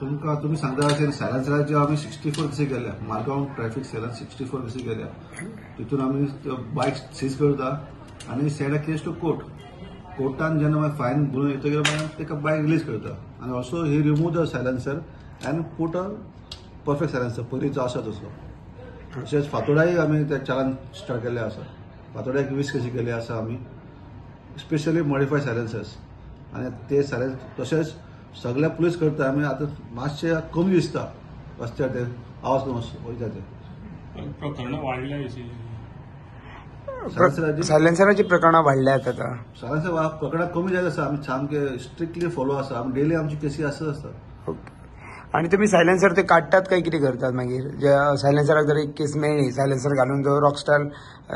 तुमकां तुमी सांगता अशें सायलन्सराचे आमी 64 केसी केल्या. मारगांव ट्रॅफिक सेलान 64 केसी केल्या. तितून आमी बायक सीज करता आनी send a case to court. कोर्टान जेन्ना मागीर फायन भरून येतकीर मागीर ताका बायक रिलीज करता आनी also he remove the silencer and put a perfect silencer पयलींचो आसा तसो. तशेंच फातोडाय आमी ते चालान स्टार्ट केल्ले आसा. फातोड्याक 20 केसी केल्ले आसा आमी, स्पेशली मॉडिफाय सायलन्सर्स. आनी ते सायलन्स तशेंच सगळे पुलीस करता आमी. आतां मातशे कमी दिसता रस्त्यार ते आवाज वयता ते प्रकरणां वाडल्या. सायलेन्सराची प्रकरणां वाडल्यात आतां. सायलेन्सर प्रकरणां कमी जायत आसा. आमी सामके स्ट्रिक्टली फॉलो आसा. आमी डेली आमची केसी आसत आसता. ओके. आनी तुमी सायलेन्सर ते काडटात काय कितें करतात मागीर? जे सायलेन्सराक जर एक केस मेळ्ळी, सायलेन्सर घालून जो रॉकस्टार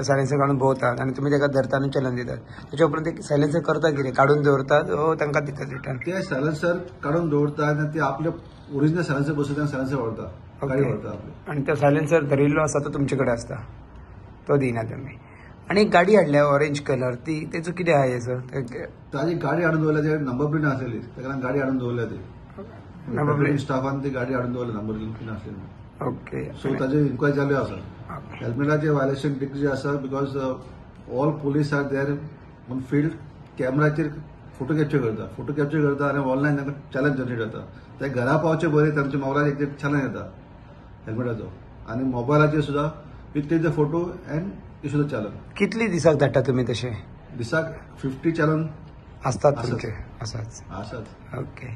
सायलेन्सर घालून भोंवतात आनी तुमी ताका धरता आनी चलन दितात, ताच्या उपरांत ते सायलेन्सर करता कितें? काडून दवरतात वो तांकां दितात रिटर्न? ते सायलेन्सर काडून दवरता आनी ते आपले ओरिजिनल सायलेन्सर बसयता आनी सायलेन्सर व्हरता, गाडी व्हरता आपली. आनी तो सायलेन्सर धरिल्लो आसा तो तुमचे कडेन आसता, तो दिना तुमी. आनी एक गाडी हाडल्या ऑरेंज कलर, ती तेचो कितें आहा हेचो? ताजी गाडी हाडून दवरल्या, ते नंबर प्लेट नासलेली, ताका लागून गाडी हाडून दवरल्या ती. नंबर प्लेट स्टाफान ती गाडी हाडून दवरल्या, नंबर प्लेट नासलेली. ओके. सो ताजी इन्क्वायरी चालू आसा. हेल्मेटाचे वायलेशन डिग्री आसा because all police are there on field. कॅमेराचेर फोटो कॅप्चर करता, फोटो कॅप्चर करता आनी ऑनलायन तांकां चॅलेंज जनरेट जाता. ते घरा पावचे पयलीं तांच्या मोबायलार एक चॅलेंज येता हेल्मेटाचो, आनी मोबायलाचेर सुद्दां with take the photo and issue the challan. कितली दिसाक धाडटा तुमी तशें? दिसाक 50 चॅलेंज आसतात तुमचे? आसात. आसात. ओके.